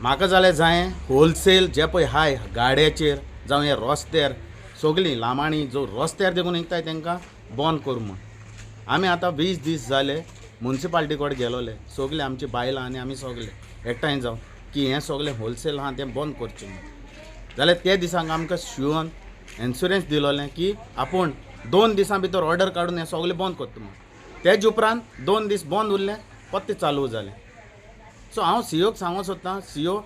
म्हाका जाल्यार जाय होलसेल जे पळय हाय गाड्याचेर जावं हे रस्त्यार सगळीं लामाणी जो रस्त्यार देखून विकताय तांकां बंद कर म्हूण. आमी आतां 20 दीस जाले मुन्सिपाल्टी कडेन गेलोले, सगळे आमची बायलां आनी आमी सगळे एकठांय जावन की हें सगळें होलसेल आहा तें बंद करचें म्हूण. जाल्यार ते दिसांक आमकां शिंवोन इन्शुरन्स दिलोलें की आपूण 2 दिसां भितर ऑर्डर काडून हें सगळें बंद करता म्हूण. तेज उपरांत 2 दीस बंद उरलें, परतें चालू जालें. सो हांव सीओक सांगूंक सोदतां, सीओ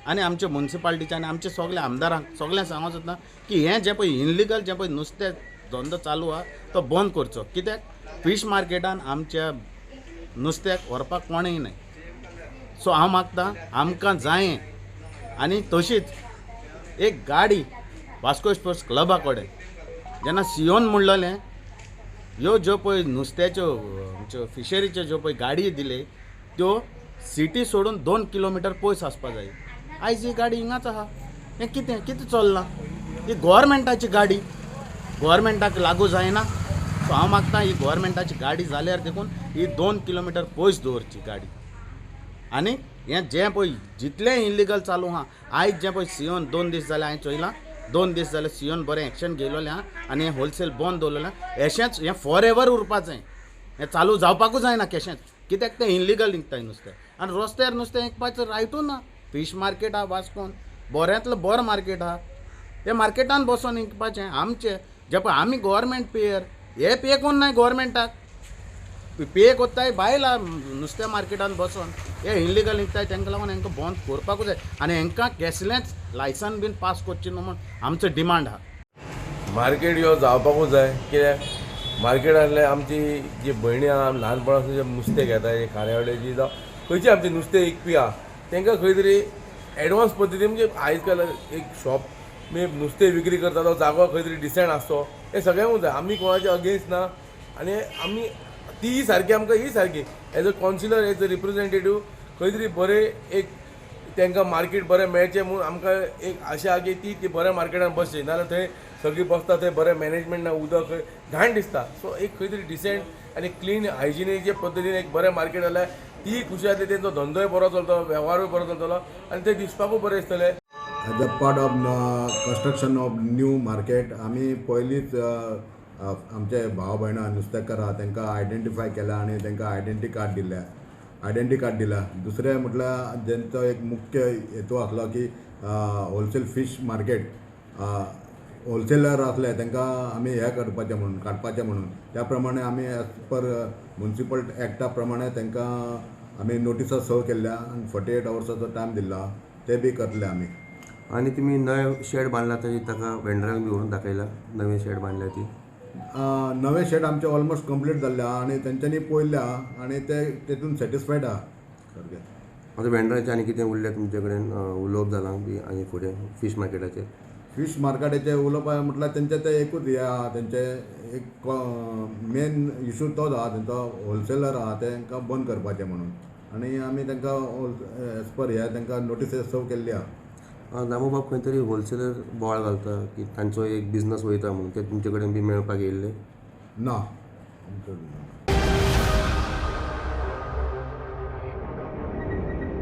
आनी आमचे मुन्सिपाल्टीचे आनी आमचे सगळे आमदारांक सगळ्यांक सांगूंक सोदतां की हें जें पळय इनलिगल जें पळय नुस्तें धंदो चालू आहा तो बंद करचो. कित्याक फीश मार्केटान आमच्या नुस्त्याक व्हरपाक कोणूय न्हय. सो हांव मागता आमकां जायें आनी तशीच एक गाडी वास्को स्पोर्ट्स क्लबा कडेन जेन्ना सीओन म्हणलेलें ह्यो ज्यो पळय नुस्त्याच्यो आमच्यो फिशरीच्यो ज्यो पळय गाडी दिले त्यो सिटी सोडून 2 किलोमिटर पयस आसपा जाय. आयज ही गाडी हिंगाच आहा, हें कितें कितें चल्लां? ही गोवोरमेंटाची गाडी, गोवोरमेंटाक लागू जायना. सो हांव मागता ही गोवोरमेंटाची गाडी जाल्यार देखून ही 2 किलोमिटर पयस दवरची गाडी. आनी हें जें पळय जितलें इलिगल चालू आहा आयज जें पळय सीओन 2 दीस जाले हांवें चोयलां, 2 दीस जाले सीओन बरें एक्शन घेयलोलें आहा आनी हें होलसेल बंद दवरलेलें. अशेंच हें फॉर एवर उरपाचें, हें चालू जावपाकूच जायना केशेंच. कित्याक तें इनलिगल विकताय नुस्तें आनी रस्त्यार नुस्तें विकपाचें रायटूच ना. फीश मार्केट आहा वास्कोन, बऱ्यांतलो बरो मार्केट आहा, ते मार्केटान बसोन विकपाचें. आमचें जें पळय आमी गोवोरमेंट पेयर, हे पे कोण नाय गोवोरमेंटाक पे कोत्ताय बायलां नुस्तें मार्केटान बसोन हे इनलिगल विकताय. तांकां लागून हांकां बंद करपाकूच जाय आनी हांकां केसलेंच लायसन बीन पास करचें न्हू म्हूण आमचो डिमांड आहा. मार्केट ह्यो जावपाकूच जाय, कित्याक मार्केटांतले आमची जी भयणी आहा ल्हानपणासून जे नुस्तें घेता, खाऱ्यावड्याची जावं खंयची आमची नुस्तें विकपी आहा तांकां खंय तरी एडवान्स पद्दतीन, म्हणजे आयज काल एक शॉप नुस्तें विक्री करता तो जागो खंय तरी डिसेंट आसचो, हें सगळ्यांकूच जाय. आमी कोणाचे अगेन्स्ट ना आनी आमी ती सारकी आमकां ही सारकी as a councillor as a representative खंय तरी बरें एक तांकां मार्केट बरें मेळचें म्हूण आमकां एक आशा आहा की ती बऱ्या मार्केटान बसची, नाजाल्यार थंय सगळीं बसता थंय बरें मॅनेजमेंट ना, उदक खंय घाण दिसता. सो एक खंय तरी डिसेंट आनी क्लीन हायजिनीचे पद्दतीन एक बरें मार्केट जाल्यार ती खुशी जातली, तेंचो धंदोय बरो चलतलो, वेव्हारूय बरो चलतलो आनी ते दिसपाकूय बरें दिसतलें. As a part of construction of new market आमी पयलींच आमचे भाव भयणां नुस्तेकार आहा तांकां आयडेंटिफाय केल्या आनी तांकां आयडेंटी कार्ड दिल्या, आयडेंटी कार्ड दिला. दुसरें म्हटल्यार जेंचो एक मुख्य हेतू आसलो की होलसेल फीश मार्केट होलसेलर आसले तांकां आमी हें करपाचें म्हणून काडपाचें म्हणून, त्या प्रमाणे आमी एज पर मुन्सिपल एक्टा प्रमाणे तांकां आमी नोटिसा सर्व केल्ल्या आनी 48 आवर्साचो टायम दिल्लो, ते बी करतले आमी. आनी तुमी नवें शेड बांदला तरी ताका वेंडरांक बी व्हरून दाखयला नवें शेड बांदल्या ती? नवें शेड आमचें ऑलमोस्ट कंप्लीट जाल्लें आहा आनी तेंच्यांनी पळयल्लें आहा आनी ते तेतून सॅटिस्फायड आहा सारकें. आतां वेंडराचें आनी कितें उरलें तुमचे कडेन उलोवप जालां बी आनी फुडें फीश मार्केटाचेर? फीश मार्केटाचें उलोवप म्हटल्यार तेंचें तें एकूच हें आहा, तेंचें एक मेन इशू तोच आहा, तेंचो होलसेलर आहा तेंकां बंद करपाचें म्हणून आनी आमी तेंकां एज पर हें तेंकां नोटीस सर्व केल्ली आहा. दामूबाब खंय तरी होलसेलर बोवाळ घालता की तांचो एक बिजनस वयता म्हणून, ते तुमचे कडेन बी मेळपाक येयल्ले? ना.